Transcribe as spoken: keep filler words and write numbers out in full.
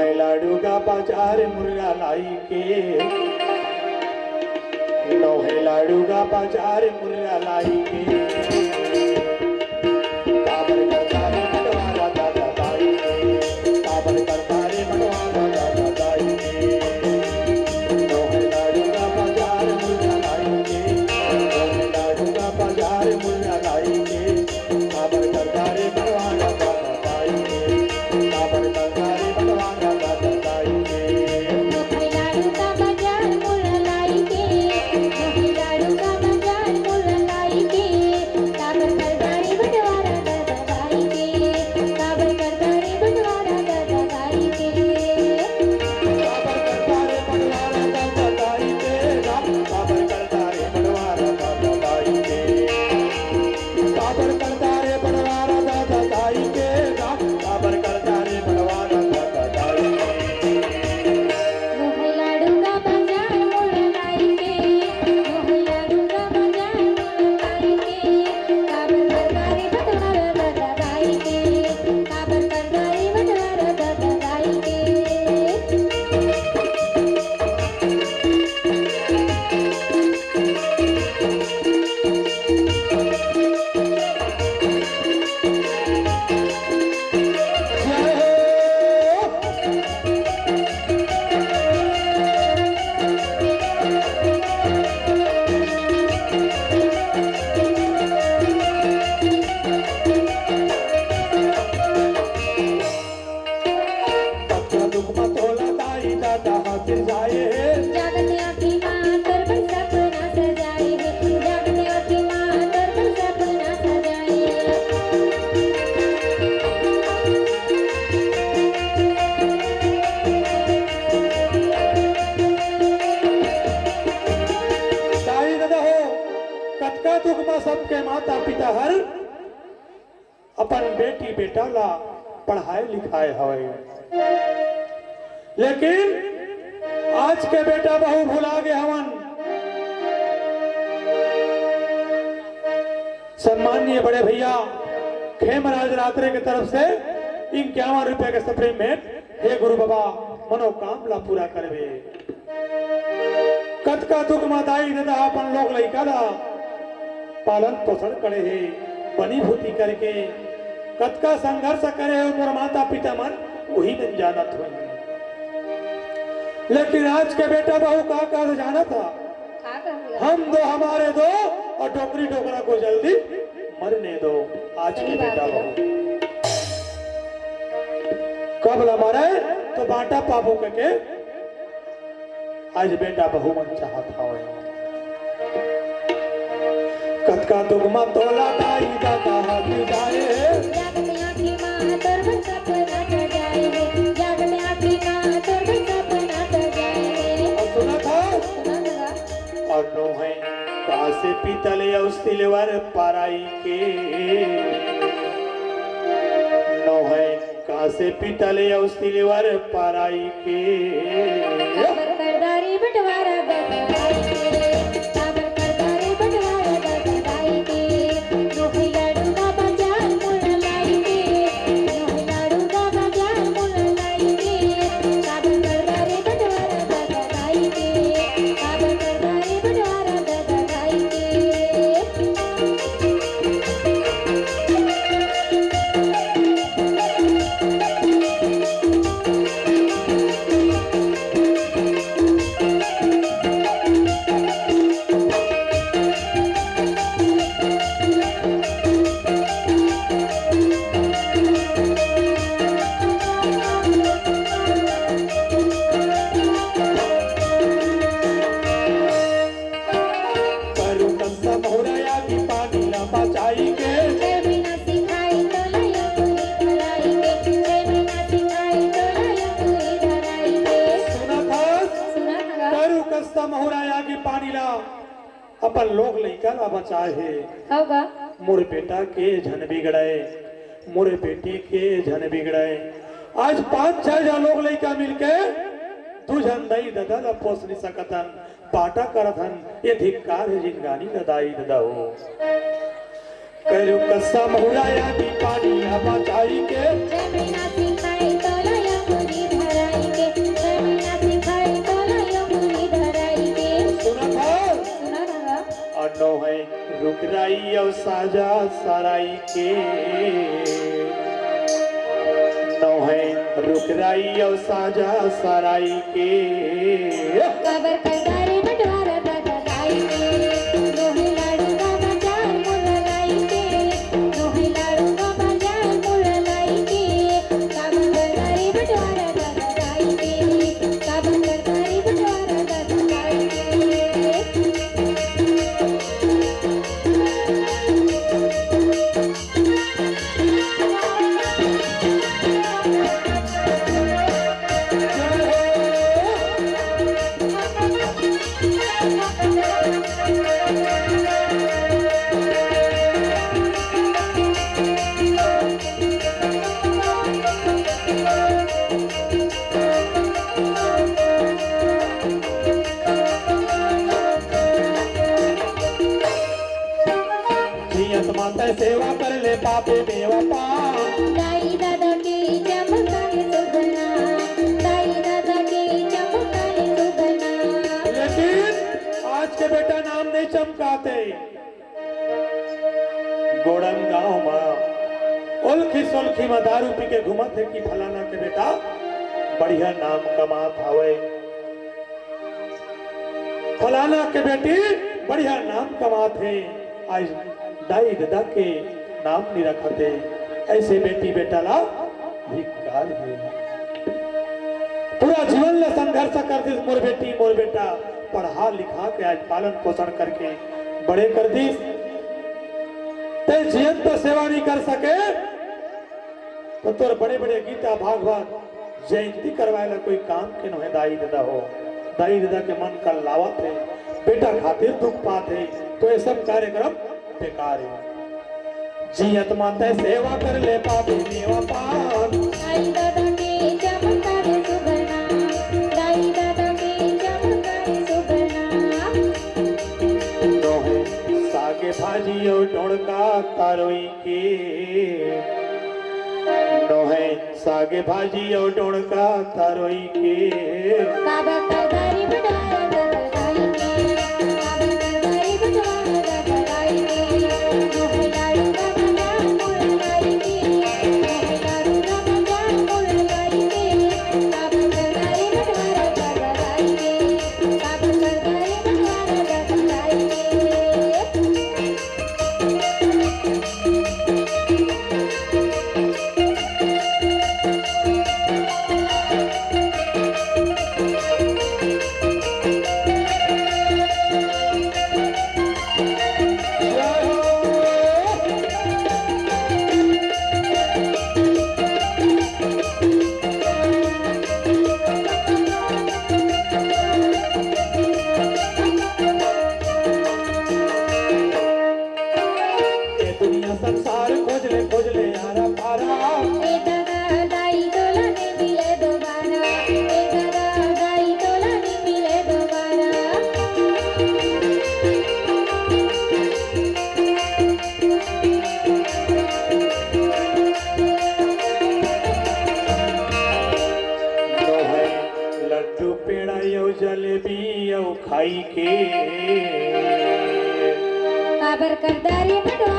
लाडू का बाजार मुर्रा लाई के, नोहे लाडू का बाजार मुर्रा लाई के। काबर करता रे बंटवारा दादा दाई के, काबर करता रे बंटवारा दादा दाई के। नोहे लाडू का बाजार मुर्रा लाई के, नोहे लाडू का बाजार मुर्रा लाई के। काबर करता रे बंटवारा दादा दाई के, काबर करता रे बंटवारा दादा दाई के। नोहे लाडू का बाजार मुर्रा लाई के, नोहे लाडू का बाजार मुर्रा लाई के। काबर करता रे बंटवारा दादा दाई के, काबर करता रे बंटवारा दादा दाई के। काबर करता रे बंटवारा दादा दाई के, काबर करता रे बंटवारा दादा दाई के। काबर करता रे बंटवारा दादा दाई के, काबर करता रे बंटवारा दादा दाई के। नोहे लाडू का बाजार मुर्रा लाई के, नोहे लाडू का बाजार मुर्रा लाई के। काबर करता रे बंटवारा दादा दाई के, काबर करता रे बंटवारा दादा दाई के। पत्थर दुख म तोला दाई दादा हाजिर जाए हे। जागत आँखी मा तोर बर सपना सजाए हे। जागत आँखी मा तोर बर सपना सजाए हे। दाई दादा हो, कतका दुख म सबके माता पिता हर अपन बेटी बेटा ला पढ़ाए लिखाए हवय, लेकिन आज के बेटा बहू भुला गे हवन। सम्माननीय बड़े भैया खेमराज रात्रे के तरफ से इक्यावन रुपए के सप्लीमेंट। हे गुरु बाबा, मनोकामना पूरा करबे। कतका दुख म दाई ददा अपन लोग लइका ला पालन पोषण करे हे, बनी भूती करके कतका संघर्ष करे हे मोर माता पिता मन, उही मन जानत होही। लेकिन आज के बेटा बहू का कर जानत हा? का कहूँगा? हम दो हमारे दो और डोकरी डोकरा को जल्दी मरने दो। आज के बेटा बहू कब ला मरे तो बांटा पाबो कके आज बेटा बहू मन चाहत हवय। कतका दुख म तोला दाई ददा हाथ जाए हे। जागत आँखी मा तोर बर सपना सजाए हे। जागत आँखी मा तोर बर सपना सजाए हे। अउ सुनत हस? सुनत हस? अउ नोहे कांसे पीतल अउ सिल्वर पराई के, नोहे कांसे पीतल अउ सिल्वर पराई के। काबर करदा रे बंटवारा ददा दाई के, काबर करदा रे बंटवारा ददा दाई के। नोहे लाडू का बाजार मोला लाई के, नोहे लाडू का बाजार मोला लाई के। काबर करदा रे बंटवारा ददा दाई के, काबर करदा रे बंटवारा ददा दाई के। करू कस्सा महुरा आगी पानी ला बचाई के। जय बिना सिखाई तोला अंगुरी धराई के, जय बिना सिखाई तोला अंगुरी धराई के। सुनत हस? सुनत हस? करू कस्सा महुरा आगी पानी ला अपन लोग लइका ला बचाए हे। हव गा? मोर बेटा के झन बिगड़े, मोर बेटी के झन बिगड़े। आज पांच छह झन लोग लइका मिलके दू झन दाई ददा ला पोस नइ सकत हन, बांटा करत हन, ये धिक्कार हे जिनगानी ला दाई ददा हो। करू कस्सा महुरा आगी पानी ला बचाई के। जय बिना सिखाई तोला अंगुरी धराई सराई के, नोहे रुकराई अउ साजा सराई के। काबर करता रे बंटवारा दादा लाई के, नोहे लाड़ू का बाजार मोला लाई के, नोहे लाड़ू का बाजार मोला लाई के। काबर करता रे बंटवारा दादा लाई के, काबर करता रे बंटवारा दादा लाई के। जियत मातै सेवा कर ले पापी देवा पाप। दाई ददा के चमकाए सुगना, दाई ददा के चमकाए सुगना। लेकिन आज के बेटा नाम नहीं चमकाते। गोड़न गांव मा ओलखी सोलखी मा दारू पी के घूमत हे कि फलाना के बेटा बढ़िया नाम कमात हवय। फलाना के बेटी बढ़िया नाम कमात हे, आज दाई ददा के नाम नइ रखत हे, अइसे बेटी बेटा ला धिक्कार हे। पूरा जीवन ला संघर्ष कर दिस मोर बेटी, मोर बेटा, पढ़ा लिखा के आज पालन पोषण करके बड़े कर दिस। तैं जियत तो सेवा नइ कर सके, तो तोर बड़े बड़े गीता भागवत जयंती करवाए ला कोई काम के नोहे दाई ददा हो। दाई ददा के मन का लावत हे, बेटा खातिर दुख पात हे, तो ये सब कार्यक्रम बेकार हे। जियत मातै सेवा कर ले पापी देवा पाप। दाई ददा के चमकाए सुगना, दाई ददा के चमकाए सुगना। नोहे सागे भाजी अउ डोड़का तरोई के, नोहे सागे भाजी अउ डोड़का तरोई के। काबर करता रे बंटवारा दादा लाई के, काबर करता रे बंटवारा दादा लाई के। नोहे लाड़ू का बाजार मोला लाई के, नोहे लाड़ू का बाजार मोला लाई के। काबर करता रे बंटवारा दादा लाई के, काबर करता रे बंटवारा दादा लाई के। ये दुनिया संसार खोज ले, खोज ले यारा पारा। ए दादा दाई तोला नइ मिले दोबारा, ए दादा दाई तोला नइ मिले दोबारा। नोहे लड्डू पेड़ा अउ जलेबी अउ खाई के। काबर करता रे बंटवारा